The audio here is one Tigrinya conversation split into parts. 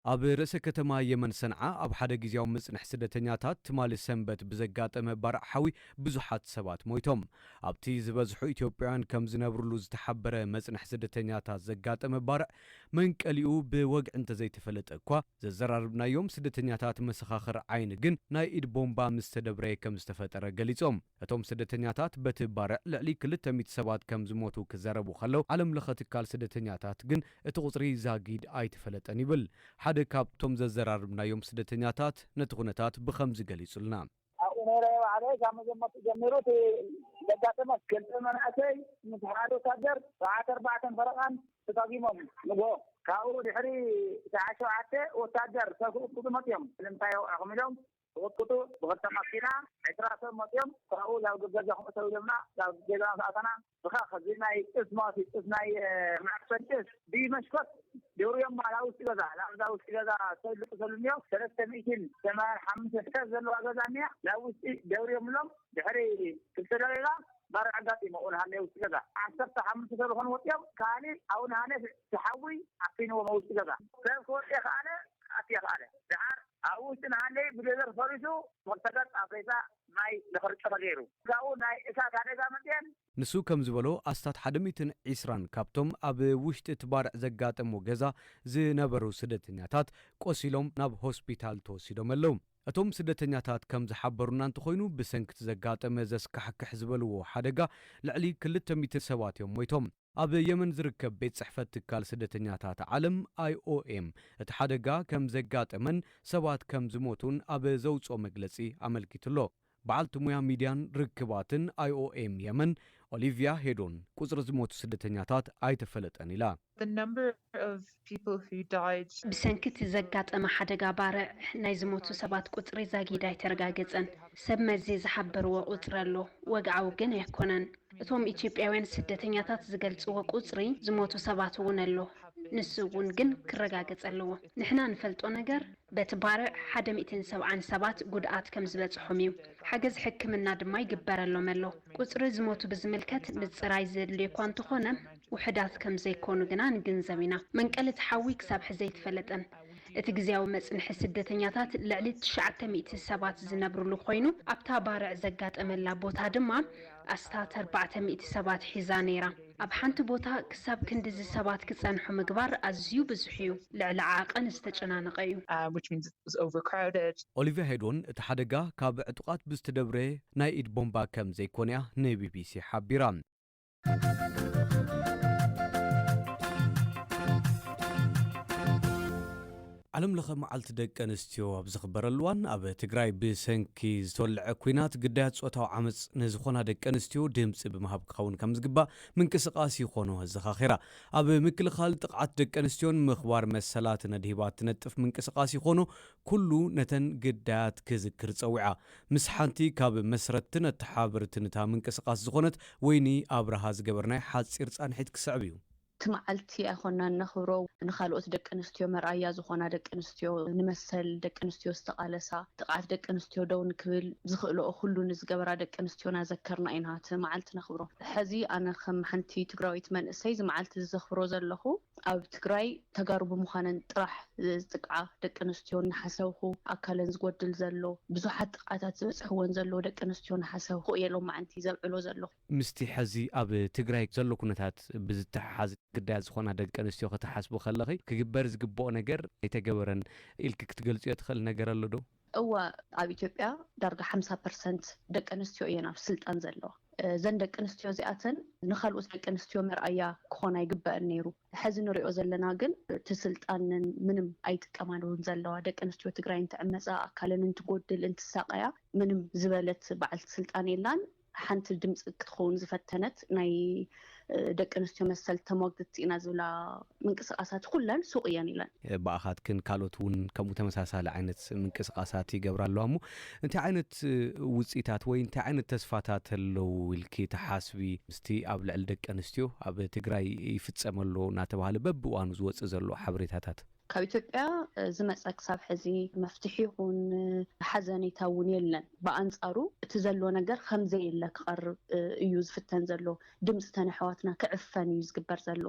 ኣብ ርእሰ ከተማ የመን ሰንዓ ኣብ ሓደ ግዜያዊ መጽንሒ ስደተኛታት ትማሊ ሰንበት ብዘጋጠመ ባርዕ ሓዊ ብዙሓት ሰባት ሞይቶም። ኣብቲ ዝበዝሑ ኢትዮጵያውያን ከም ዝነብርሉ ዝተሓበረ መጽንሒ ስደተኛታት ዘጋጠመ ባርዕ መንቀሊኡ ብወግዒ እንተዘይተፈለጠ እኳ፣ ዘዘራርብናዮም ስደተኛታት መሰኻኽር ዓይኒ ግን ናይ ኢድ ቦምባ ምስ ተደብረየ ከም ዝተፈጠረ ገሊጾም። እቶም ስደተኛታት በቲ ባርዕ ልዕሊ ክልተ ሚእቲ ሰባት ከም ዝሞቱ ክዛረቡ ከለዉ፣ ዓለም ለኸ ትካል ስደተኛታት ግን እቲ ቁጽሪ ዛጊድ ኣይተፈለጠን ይብል። ሓደ ካብቶም ዘዘራርብናዮም ስደተኛታት ነቲ ኩነታት ብኸምዚ ገሊጹልና። ኣብኡ ነይረ ባዕለይ ካብ መጀመርቱ ጀሚሩ እቲ ዘጋጠመ ክልተ መናእሰይ ምስ ሓደ ወታደር ሰዓት ኣርባዕተን ፈረቓን ተጋጊሞም ንግሆ። ካብኡ ድሕሪ ሰዓት ሸውዓተ ወታደር ተኽእጥጡ መፅዮም። ንምንታይ የውዕኹም ኢሎም ተኽእጥጡ ብክልተ ማኪና ዕስራ ሰብ መፅዮም። ካብኡ ናብ ገዛ ክእተው ኢሎምና ናብ ገዛ ምስ ኣተና ብኻ ከዚ ናይ ጭስ ማለት እዩ። ጭስ ናይ ማዕፈን ጭስ ብመሽኮት ደውርዮም ማለት ኣብ ውሽጢ ገዛ ናብዛ ውሽጢ ገዛ ተልቁ ሰሉኒዮ ሰለስተ ሚእትን ሰማንያን ሓሙሽተ ሄክታር ዘለዋ ገዛ እኒያ ናብ ውሽጢ ደውርዮምሎም ድሕሪ ክልተ ደቂቃ ባርዕ ኣጋጢሙ። ኣብኡ ንሃለየ ውሽጢ ገዛ ዓሰርተ ሓሙሽተ ሰብ ዝኾኑ ወፂኦም። ካሊእ ኣብኡ ንሃለየ እቲ ሓዊ ዓፊንዎም ኣብ ውሽጢ ገዛ። ሰብ ክወፅእ ከኣለ ክኣቱ ከኣለ። ድሓር ኣብ ውሽጢ ንሃለየ ብሌዘር ፈሪሱ ክልተ ገፅ ኣፍሪሳ ማይ ንኽርጨ ተገይሩ። ካብኡ ናይ እሳት ሓደጋ መፅየን። ንሱ ከም ዝበሎ ኣስታት ሓደ ሚእትን ዕስራን ካብቶም ኣብ ውሽጢ እቲ ባርዕ ዘጋጠሞ ገዛ ዝነበሩ ስደተኛታት ቆሲሎም ናብ ሆስፒታል ተወሲዶም ኣለዉ። እቶም ስደተኛታት ከም ዝሓበሩና እንተኾይኑ፣ ብሰንኪ እቲ ዘጋጠመ ዘስካሕክሕ ዝበልዎ ሓደጋ ልዕሊ ክልተ ሚእቲ ሰባት እዮም ሞይቶም። ኣብ የመን ዝርከብ ቤት ጽሕፈት ትካል ስደተኛታት ዓለም፣ ኣይኦኤም፣ እቲ ሓደጋ ከም ዘጋጠመን ሰባት ከም ዝሞቱን ኣብ ዘውጽኦ መግለጺ ኣመልኪቱ ኣሎ። በዓልቲ ሙያ ሚድያን ርክባትን ኣይኦኤም የመን፣ ኦሊቪያ ሄዶን፣ ቁጽሪ ዝሞቱ ስደተኛታት ኣይተፈለጠን ኢላ። The number of people who died ብሰንኪ እቲ ዘጋጠመ ሓደጋ ባርዕ ናይ ዝሞቱ ሰባት ቁጽሪ ዛጊድ ኣይተረጋገጸን። ሰብ መዚ ዝሓበርዎ ቁጽሪ ኣሎ፣ ወግዓዊ ግን ኣይኮነን። እቶም ኢትዮጵያውያን ስደተኛታት ዝገልጽዎ ቁጽሪ ዝሞቱ ሰባት እውን ኣሎ፣ ንሱ እውን ግን ክረጋገጽ ኣለዎ። ንሕና ንፈልጦ ነገር በቲ ባርዕ ሓደ ሚእትን ሰብዓን ሰባት ጉድኣት ከም ዝበጽሖም እዩ። ሓገዝ ሕክምና ድማ ይግበረሎም ኣሎ። ቁጽሪ ዝሞቱ ብዝምልከት ምጽራይ ዘድልዮ እኳ እንተኾነ፣ ውሑዳት ከም ዘይኮኑ ግና ንግንዘብ ኢና። መንቀሊ እቲ ሓዊ ክሳብ ሕዚ ኣይተፈለጠን። እቲ ግዜያዊ መጽንሒ ስደተኛታት ልዕሊ ትሽዓተ ሚእቲ ሰባት ዝነብርሉ ኮይኑ፣ ኣብታ ባርዕ ዘጋጠመላ ቦታ ድማ ኣስታት ኣርባዕተ ሚእቲ ሰባት ሒዛ ነይራ። ኣብ ሓንቲ ቦታ ክሳብ ክንድዚ ሰባት ክጸንሑ ምግባር ኣዝዩ ብዙሕ እዩ። ልዕሊ ዓቐን ዝተጨናነቐ እዩ። Uh, which means it was overcrowded. ኦሊቪያ ሄዶን እቲ ሓደጋ ካብ ዕጡቓት ብዝተደብረ ናይ ኢድ ቦምባ ከም ዘይኮነ እያ ንቢቢሲ ሓቢራ። ዓለም ለኸ መዓልቲ ደቂ ኣንስትዮ ኣብ ዝኽበረሉ እዋን፣ ኣብ ትግራይ ብሰንኪ ዝተወልዐ ኲናት ግዳያት ጾታዊ ዓመጽ ንዝኾና ደቂ ኣንስትዮ ድምጺ ብምሃብ ክኸውን ከም ዝግባእ ምንቅስቓስ ይኾኖ ኣዘኻኺራ። ኣብ ምክልኻል ጥቕዓት ደቂ ኣንስትዮን ምኽባር መሰላትን ኣድሂባ እትነጥፍ ምንቅስቓስ ይኾኖ፣ ኩሉ ነተን ግዳያት ክዝክር ጸዊዓ። ምስ ሓንቲ ካብ መስረትትን ኣተሓባበርትን እታ ምንቅስቓስ ዝኾነት ወይኒ ኣብርሃ ዝገበርናይ ሓጺር ጻንሒት ክስዕብ እዩ። እቲ መዓልቲ ኣይኮናን ነኽብሮ፣ ንኻልኦት ደቂ ኣንስትዮ መርኣያ ዝኾና ደቂ ኣንስትዮ ንመሰል ደቂ ኣንስትዮ ዝተቓለሳ፣ ጥቕዓት ደቂ ኣንስትዮ ደው ንክብል ዝኽእልኦ ኩሉ ንዝገበራ ደቂ ኣንስትዮና ዘከርና ኢና እቲ መዓልቲ ነኽብሮ። ሕዚ ኣነ ከም ሓንቲ ትግራዊት መንእሰይ እዚ መዓልቲ እዚ ዘኽብሮ ዘለኹ ኣብ ትግራይ ተጋሩ ብምዃነን ጥራሕ ዝጥቅዓ ደቂ ኣንስትዮ እናሓሰብኹ፣ ኣካለን ዝጎድል ዘሎ፣ ብዙሓት ጥቕዓታት ዝበፅሕወን ዘለዉ ደቂ ኣንስትዮ እናሓሰብኹ እየ ሎማዓንቲ ዘብዕሎ ዘለኹ። ምስቲ ሕዚ ኣብ ትግራይ ዘሎ ኩነታት ብዝተሓሓዝ ግዳያት ዝኾና ደቂ ኣንስትዮ ክትሓስቡ ከለኺ፣ ክግበር ዝግብኦ ነገር ኣይተገበረን ኢልኪ ክትገልጽዮ ትኽእል ነገር ኣሎ ዶ? እወ፣ ኣብ ኢትዮጵያ ዳርጋ ሓምሳ ፐርሰንት ደቂ ኣንስትዮ እየን ኣብ ስልጣን ዘለዋ። እዘን ደቂ ኣንስትዮ እዚኣተን ንኻልኦት ደቂ ኣንስትዮ መርኣያ ክኾና ይግበአን ነይሩ። ሕዚ ንሪኦ ዘለና ግን እቲ ስልጣነን ምንም ኣይጥቀማሉን ዘለዋ። ደቂ ኣንስትዮ ትግራይ እንትዕመፃ፣ ኣካለን እንትጎድል፣ እንትሳቐያ ምንም ዝበለት በዓልቲ ስልጣን የላን። ሓንቲ ድምፂ ክትኸውን ዝፈተነት ናይ፣ እ፣ ደቂ ኣንስትዮ መሰል ተሟግትቲ ኢና ዝብላ ምንቅስቃሳት ኩለን ሱቕ እየን ኢለን። ብኣኻትክን ካልኦት እውን ከምኡ ተመሳሳሊ ዓይነት ምንቅስቃሳት ይገብራ ኣለዋ እሞ፣ እንታይ ዓይነት፣ እ፣ ውፅኢታት ወይ እንታይ ዓይነት ተስፋታት ኣለዉ ኢልኪ ትሓስቢ? ምስቲ ኣብ ልዕሊ ደቂ ኣንስትዮ ኣብ ትግራይ ይፍፀም ኣሎ እናተባህለ በብእዋኑ ዝወፅእ ዘሎ ሓበሬታታት። ካብ ኢትዮጵያ ዝመፀ ክሳብ ሕዚ መፍትሒ ይኹን ሓዘኔታ እውን የለን። ብኣንፃሩ እቲ ዘሎ ነገር ከምዘየለ ክቐርብ እዩ ዝፍተን ዘሎ። ድምፂ ተን ኣሕዋትና ክዕፈን እዩ ዝግበር ዘሎ።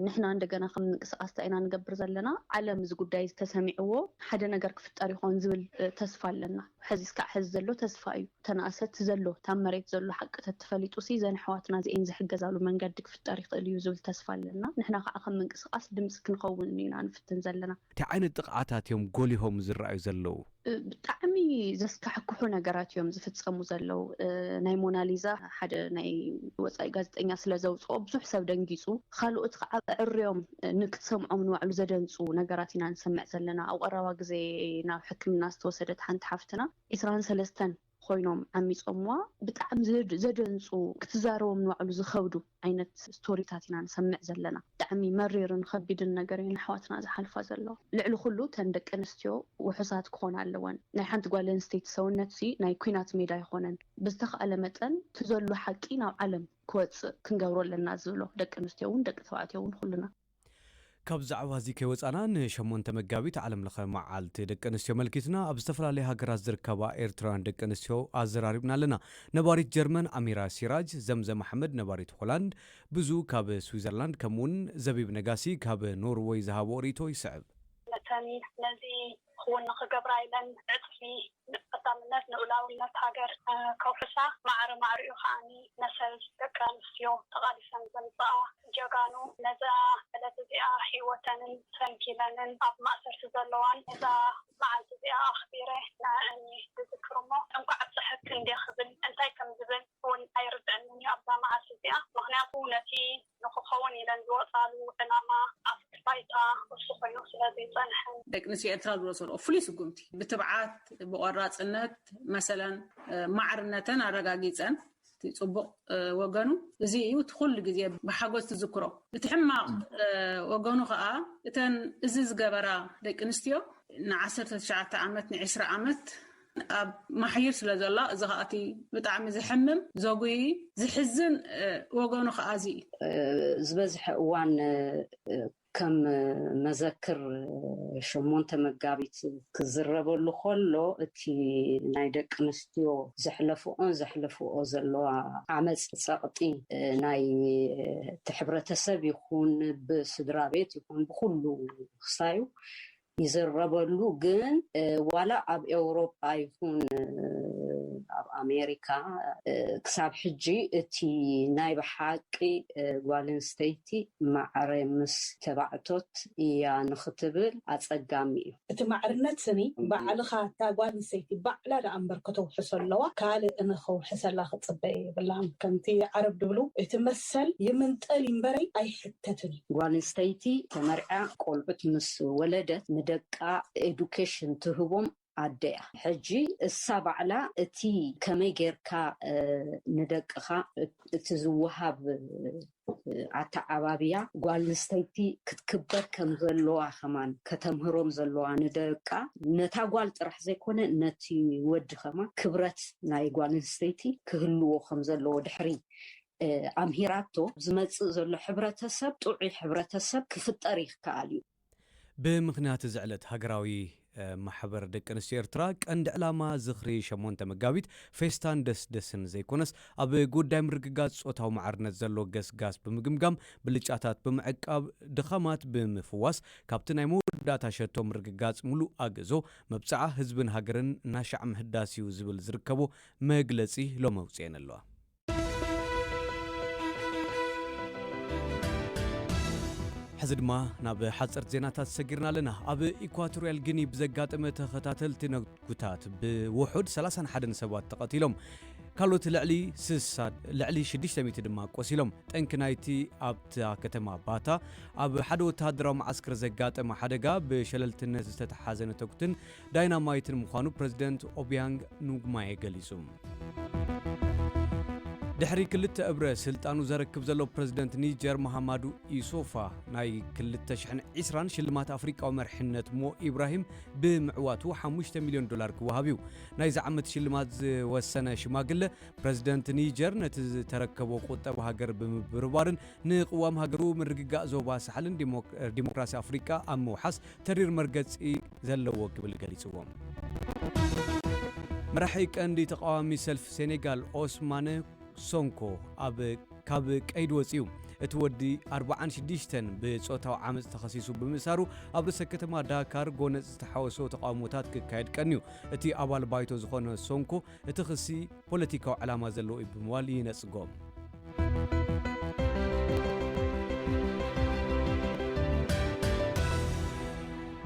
ንሕና እንደገና ከም ምንቅስቃስ እንታይ ኢና ንገብር ዘለና? ዓለም እዚ ጉዳይ ተሰሚዕዎ ሓደ ነገር ክፍጠር ይኾን ዝብል ተስፋ ኣለና። ሕዚ እስካዕ ሕዚ ዘሎ ተስፋ እዩ። ተነኣሰት ዘሎ ታብ መሬት ዘሎ ሓቂ ተተፈሊጡ ሲ ዘን ኣሕዋትና እዚኤን ዝሕገዛሉ መንገዲ ክፍጠር ይኽእል እዩ ዝብል ተስፋ ኣለና። ንሕና ከዓ ከም ምንቅስቃስ ድምፂ ክንኸውን ኢና ንፍትን ዘለና። እንታይ ዓይነት ጥቕዓታት እዮም ጎሊሆም ዝረኣዩ ዘለዉ? ብጣዕሚ ዘስካሕክሑ ነገራት እዮም ዝፍፀሙ ዘለዉ። ናይ ሞናሊዛ ሓደ ናይ ወፃኢ ጋዜጠኛ ስለ ዘውፅኦ ብዙሕ ሰብ ደንጊፁ፣ ካልኦት ከዓ ዕርዮም ንክትሰምዖም ንባዕሉ ዘደንፁ ነገራት ኢና ንሰምዕ ዘለና። ኣብ ቀረባ ግዜ ናብ ሕክምና ዝተወሰደት ሓንቲ ሓፍትና ዒስራን ሰለስተን ኮይኖም ዓሚፆምዋ። ብጣዕሚ ዘደንፁ ክትዛረቦም ንባዕሉ ዝኸብዱ ዓይነት ስቶሪታት ኢና ንሰምዕ ዘለና። ብጣዕሚ መሪርን ከቢድን ነገር እየን ኣሕዋትና ዝሓልፋ ዘለዋ። ልዕሊ ኩሉ ተን ደቂ ኣንስትዮ ውሑሳት ክኾና ኣለወን። ናይ ሓንቲ ጓል ኣንስተይቲ ሰውነት ሲ ናይ ኩናት ሜዳ ኣይኮነን። ብዝተኻእለ መጠን እቲ ዘሎ ሓቂ ናብ ዓለም ክወፅእ ክንገብሮ ኣለና ዝብሎ ደቂ ኣንስትዮ እውን ደቂ ተባዕትዮ እውን ኩልና። ካብ ዛዕባ እዚ ከይወፃና ንሸሞንተ መጋቢት ዓለም ለኸ መዓልቲ ደቂ ኣንስትዮ መልኪትና ኣብ ዝተፈላለዩ ሃገራት ዝርከባ ኤርትራውያን ደቂ ኣንስትዮ ኣዘራሪብና ኣለና። ነባሪት ጀርመን ኣሚራ ሲራጅ፣ ዘምዘም ኣሕመድ ነባሪት ሆላንድ፣ ብዙ ካብ ስዊዘርላንድ ከምኡውን ዘቢብ ነጋሲ ካብ ኖርወይ ዝሃቦ ርእይቶ ይስዕብ። ነተን ነዚ ክውን ንክገብራ ኢለን ዕፅፊ ቀዳምነት ንኡላውነት ሃገር ከውሕሳ ማዕረ ማዕሪኡ ከዓኒ ነሰል ደቂ ኣንስትዮ ተቓሊሰን ዘምፅኣ ጀጋኑ ነዛ ዕለት እዚኣ ህይወተንን ሰንኪለንን ኣብ ማእሰርቲ ዘለዋን ነዛ መዓልቲ እዚኣ ኣኽቢረ ንዐእኒ ዝዝክር እሞ እንኳዕ ኣብፀሐክን እንዴ ክብል እንታይ ከም ዝብል እውን ኣይርድአንን እዩ ኣብዛ መዓልቲ እዚኣ። ምክንያቱ ነቲ ንክኸውን ኢለን ዝወፃሉ ዕላማ ኣብ ባይታ እሱ ኮይኑ ስለ ዘይፀንሐን። ደቂ ኣንስትዮ ኤርትራ ዝወሰድኦ ፍሉይ ስጉምቲ ብትብዓት ብቆራፅነት መሰለን ማዕርነተን ኣረጋጊፀን እቲ ፅቡቕ ወገኑ እዚ እዩ። እቲ ኩሉ ግዜ ብሓጎስ ትዝክሮ። እቲ ሕማቕ ወገኑ ከዓ እተን እዚ ዝገበራ ደቂ ኣንስትዮ ንዓሰርተ ትሽዓተ ዓመት ንዒስራ ዓመት ኣብ ማሕይር ስለ ዘላ እዚ ከዓ እቲ ብጣዕሚ ዝሕምም ዘጉይ ዝሕዝን ወገኑ ከዓ እዚ እዩ። ዝበዝሐ እዋን ከም መዘክር ሸሞንተ መጋቢት ክዝረበሉ ከሎ እቲ ናይ ደቂ ኣንስትዮ ዘሕለፍኦን ዘሕለፍኦ ዘለዋ ዓመፅ ፀቕጢ ናይ እቲ ሕብረተሰብ ይኹን ብስድራ ቤት ይኹን ብኩሉ ክሳዩ ይዝረበሉ ግን ዋላ ኣብ ኤውሮጳ ይኹን ኣብ ኣሜሪካ ክሳብ ሕጂ እቲ ናይ ብሓቂ ጓል ኣንስተይቲ ማዕረ ምስ ተባዕቶት እያ ንክትብል ኣፀጋሚ እዩ። እቲ ማዕርነት ስኒ ባዕልኻ እታ ጓል ኣንስተይቲ ባዕላ ደኣ እምበር ከተውሕሶ ኣለዋ ካልእ ንኸውሕሰላ ክፅበ የብላን። ከምቲ ዓረብ ድብሉ እቲ መሰል ይምንጠል ይንበረይ ኣይሕተትን እዩ። ጓል ኣንስተይቲ ተመርዓ ቆልዑት ምስ ወለደት ንደቃ ኤዱኬሽን ትህቦም ኣደ እያ። ሕጂ እሳ ባዕላ እቲ ከመይ ጌርካ ንደቅኻ እቲ ዝወሃብ ኣተዓባብያ ጓል ኣንስተይቲ ክትክበር ከም ዘለዋ ከማን ከተምህሮም ዘለዋ ንደቃ ነታ ጓል ጥራሕ ዘይኮነ ነቲ ወዲ ከማን ክብረት ናይ ጓል ኣንስተይቲ ክህልዎ ከም ዘለዎ ድሕሪ ኣምሂራቶ ዝመፅእ ዘሎ ሕብረተሰብ ጥዑይ ሕብረተሰብ ክፍጠር ይከኣል እዩ። ብምኽንያት እዚ ዕለት ሃገራዊ ማሕበር ደቂ ኣንስትዮ ኤርትራ ቀንዲ ዕላማ ዝኽሪ ሸሞንተ መጋቢት ፌስታን ደስደስን ዘይኮነስ ኣብ ጉዳይ ምርግጋፅ ፆታዊ ማዕርነት ዘሎ ገስጋስ ብምግምጋም ብልጫታት ብምዕቃብ ድኻማት ብምፍዋስ ካብቲ ናይ መወዳእታ ሸቶ ምርግጋፅ ሙሉእ ኣግእዞ መብፅዓ ህዝብን ሃገርን ናሻዕ ምህዳስ እዩ ዝብል ዝርከቦ መግለፂ ሎም ኣውፅኤን ኣለዋ። ሕዚ ድማ ናብ ሓፀርቲ ዜናታት ሰጊርና ኣለና። ኣብ ኢኳቶርያል ጊኒ ብዘጋጠመ ተኸታተልቲ ነጉታት ብውሑድ ሰላሳን ሓደን ሰባት ተቐቲሎም ካልኦት ልዕሊ ስሳ ልዕሊ ሽዱሽተ ሚእቲ ድማ ቆሲሎም። ጠንኪ ናይቲ ኣብታ ከተማ ባታ ኣብ ሓደ ወተሃደራዊ መዓስከር ዘጋጠመ ሓደጋ ብሸለልትነት ዝተተሓዘ ነተጉትን ዳይናማይትን ምዃኑ ፕረዚደንት ኦቢያንግ ኑግማየ ገሊጹ። ድሕሪ ክልተ እብረ ስልጣኑ ዘረክብ ዘሎ ፕረዚደንት ኒጀር መሃማዱ ኢሶፋ ናይ ክልተ ሽሕን ዕስራን ሽልማት ኣፍሪቃዊ መርሕነት ሞ ኢብራሂም ብምዕዋቱ ሓሙሽተ ሚልዮን ዶላር ክወሃብ እዩ። ናይዚ ዓመት ሽልማት ዝወሰነ ሽማግለ ፕረዚደንት ኒጀር ነቲ ዝተረከቦ ቁጠባ ሃገር ብምብርባርን ንቅዋም ሃገሩ ምርግጋእ ዞባ ሳሕልን ዲሞክ-፣ ዲሞክራሲ ኣፍሪቃ ኣብ ምውሓስ ተሪር መርገጺ ዘለዎ ክብል ገሊጽዎ። መራሒ ቀንዲ ተቃዋሚ ሰልፊ ሴኔጋል ኦስማነ ሶንኮ ኣብ፣ ካብ ቀይዲ ወጺኡ። እቲ ወዲ ኣርብዓን ሽዱሽተን ብጾታዊ ዓመጽ ተኸሲሱ ብምእሳሩ ኣብ ርእሰ ከተማ ዳካር ጎነጽ ዝተሓወሶ ተቃውሞታት ክካየድ ቀንዩ። እቲ ኣባል ባይቶ ዝኾነ ሶንኮ እቲ ክሲ ፖለቲካዊ ዕላማ ዘለዎ እዩ ብምባል ይነጽጎ።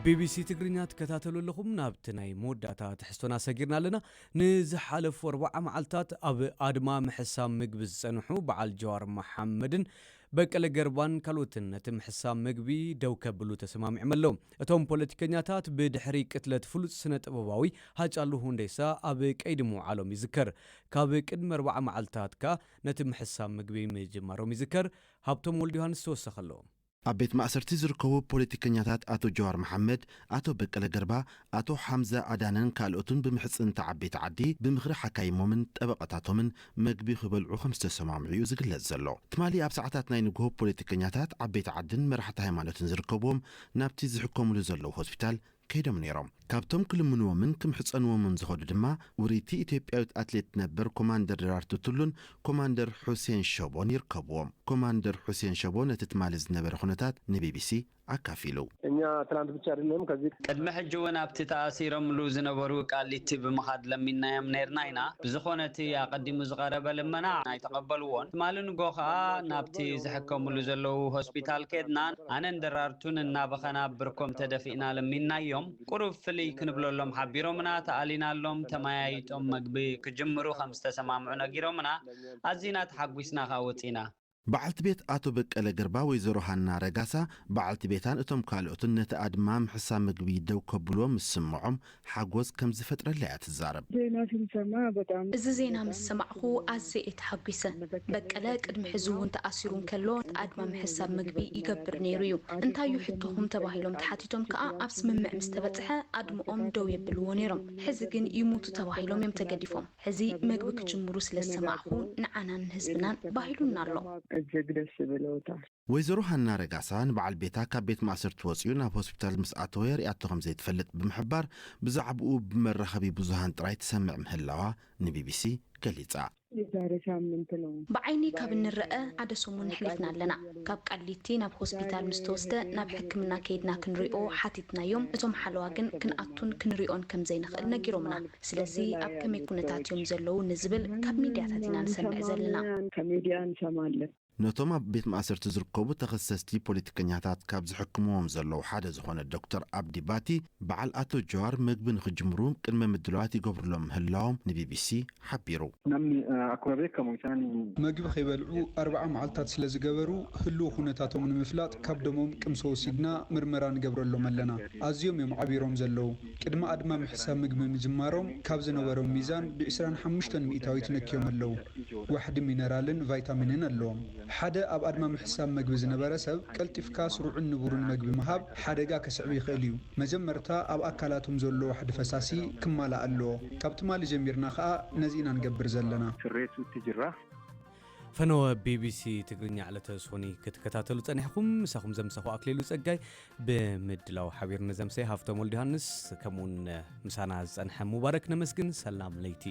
ቢቢሲ ትግርኛ ትከታተሉ ኣለኹም። ናብቲ ናይ መወዳእታ ትሕዝቶና ሰጊርና ኣለና። ንዝሓለፉ ኣርብዓ መዓልታት ኣብ ኣድማ ምሕሳብ ምግቢ ዝጸንሑ በዓል ጀዋር መሓመድን በቀለ ገርባን ካልኦትን ነቲ ምሕሳብ ምግቢ ደው ከብሉ ተሰማሚዖም ኣለዉ። እቶም ፖለቲከኛታት ብድሕሪ ቅትለት ፍሉጥ ስነ ጥበባዊ ሃጫሉ ሁንዴሳ ኣብ ቀይዲ ምውዓሎም ይዝከር። ካብ ቅድሚ ኣርብዓ መዓልታት ከኣ ነቲ ምሕሳብ ምግቢ ምጅማሮም ይዝከር። ሃብቶም ወልደ ዮሃንስ ተወሰኸ ኣለዎ። ኣብ ቤት ማእሰርቲ ዝርከቡ ፖለቲከኛታት ኣቶ ጀዋር መሓመድ፣ ኣቶ በቀለ ገርባ፣ ኣቶ ሓምዛ ኣዳነን ካልኦትን ብምሕጽንታ ዓበይቲ ዓዲ ብምኽሪ ሓካይሞምን ጠበቓታቶምን መግቢ ክበልዑ ከም ዝተሰማምዑ እዩ ዝግለጽ ዘሎ። ትማሊ ኣብ ሰዓታት ናይ ንግሆ ፖለቲከኛታት ዓበይቲ ዓድን መራሕቲ ሃይማኖትን ዝርከብዎም ናብቲ ዝሕከሙሉ ዘለዉ ሆስፒታል ከይዶም ነይሮም። ካብቶም ክልምንዎምን ክምሕጸንዎምን ዝኸዱ ድማ ውርይቲ ኢትዮጵያዊት ኣትሌት ነበር ኮማንደር ደራርቱ ቱሉን ኮማንደር ሑሴን ሸቦን ይርከብዎም። ኮማንደር ሑሴን ሸቦ ነቲ ትማሊ ዝነበረ ኩነታት ንቢቢሲ ኣካፊሉ። እኛ ትናንት ብቻ አይደለም፣ ከዚህ ቅድሚ ሕጂ እውን ኣብቲ ተኣሲሮምሉ ዝነበሩ ቃሊቲ ብምኻድ ለሚናዮም ነይርና ኢና። ብዝኾነ እቲ ኣቐዲሙ ዝቐረበ ልመና ኣይተቐበልዎን። ትማሊ ንጎ ኸኣ ናብቲ ዝሕከሙሉ ዘለዉ ሆስፒታል ከድና ኣነን ደራርቱን እናበኸና ብርኮም ተደፊእና ለሚናዮም። ቁሩብ ፍልይ ክንብለሎም ሓቢሮምና፣ ተኣሊናሎም፣ ተመያይጦም መግቢ ክጅምሩ ከም ዝተሰማምዑ ነጊሮምና፣ ኣዚና ተሓጒስና ከኣ ወጺና። በዓልቲ ቤት ኣቶ በቀለ ገርባ ወይዘሮ ሃና ረጋሳ፣ በዓልቲ ቤታን እቶም ካልኦትን ነቲ ኣድማ ምሕሳብ ምግቢ ደው ከብልዎ ምስ ስምዖም ሓጎስ ከም ዝፈጥረላ እያ ትዛረብ። ዜና ስንሰማ በጣም እዚ ዜና ምስ ሰማዕኹ ኣዝየ እየ ተሓጒሰ። በቀለ ቅድሚ ሕዚ እውን ተኣሲሩ እንከሎ ኣድማ ምሕሳብ ምግቢ ይገብር ነይሩ እዩ። እንታይ እዩ ሕቶኹም ተባሂሎም ተሓቲቶም ከኣ ኣብ ስምምዕ ምስ ተበጽሐ ኣድምኦም ደው የብልዎ ነይሮም። ሕዚ ግን ይሙቱ ተባሂሎም እዮም ተገዲፎም። ሕዚ መግቢ ክጅምሩ ስለ ዝሰማዕኹ ንዓናን ንህዝብናን ባሂሉና ኣሎ። እጅግ ደስ ብለውታል። ወይዘሮ ሃና ረጋሳ ንበዓል ቤታ ካብ ቤት ማእሰርቲ ወጺኡ ናብ ሆስፒታል ምስ ኣተወ ሪኣቶ ከም ዘይትፈልጥ ብምሕባር ብዛዕባኡ ብመራኸቢ ብዙሃን ጥራይ ትሰምዕ ምህላዋ ንቢቢሲ ገሊጻ። የዛሬ ሳምንት ነው። ብዓይኒ ካብ እንረአ ሓደ ሰሙን ሕሊፍና ኣለና። ካብ ቃሊቲ ናብ ሆስፒታል ምስ ተወስደ ናብ ሕክምና ከይድና ክንሪኦ ሓቲትናዮም። እቶም ሓለዋ ግን ክንኣቱን ክንሪኦን ከም ዘይንኽእል ነጊሮምና። ስለዚ ኣብ ከመይ ኩነታት እዮም ዘለዉ ንዝብል ካብ ሚድያታት ኢና ንሰምዕ ዘለና። ከሚዲያ እንሰማለን። ነቶም ኣብ ቤት ማእሰርቲ ዝርከቡ ተኸሰስቲ ፖለቲከኛታት ካብ ዝሕክምዎም ዘለዉ ሓደ ዝኾነ ዶክተር ኣብዲ ባቲ፣ በዓል ኣቶ ጀዋር መግቢ ንኽጅምሩ ቅድመ ምድላዋት ይገብሩሎም ምህላዎም ንቢቢሲ ሓቢሩ። Namni akkuma beekamu isaan መግቢ ከይበልዑ ኣርብዓ መዓልታት ስለ ዝገበሩ ህልው ኩነታቶም ንምፍላጥ ካብ ደሞም ቅምሶ ወሲድና ምርመራ ንገብረሎም ኣለና። ኣዝዮም እዮም ዓቢሮም ዘለዉ። ቅድሚ ኣድማ ምሕሳብ ምግቢ ምጅማሮም ካብ ዝነበሮም ሚዛን ብዕስራን ሓሙሽተን ሚእታዊት ነክዮም ኣለዉ። ዋሕዲ ሚነራልን ቫይታሚንን ኣለዎም። ሓደ ኣብ ኣድማ ምሕሳብ መግቢ ዝነበረ ሰብ ቀልጢፍካ ስሩዕን ንቡርን መግቢ ምሃብ ሓደጋ ከስዕብ ይኽእል እዩ። መጀመርታ ኣብ ኣካላቶም ዘሎ ዋሕዲ ፈሳሲ ክማላእ ኣለዎ። ካብ ትማሊ ጀሚርና ኸኣ ነዚ ኢና ንገብር ዘለና። Sirreessuutti jirra. ፈነወ ቢቢሲ ትግርኛ ዕለተ ሶኒ ክትከታተሉ ጸኒሕኩም። ምሳኹም ዘምሰኹ ኣክሊሉ ጸጋይ፣ ብምድላው ሓቢርኒ ዘምሰ ሃፍቶም ወልድ ዮሃንስ፣ ከምኡውን ምሳና ዝጸንሐ ሙባረክ ነመስግን። ሰላም ለይቲ።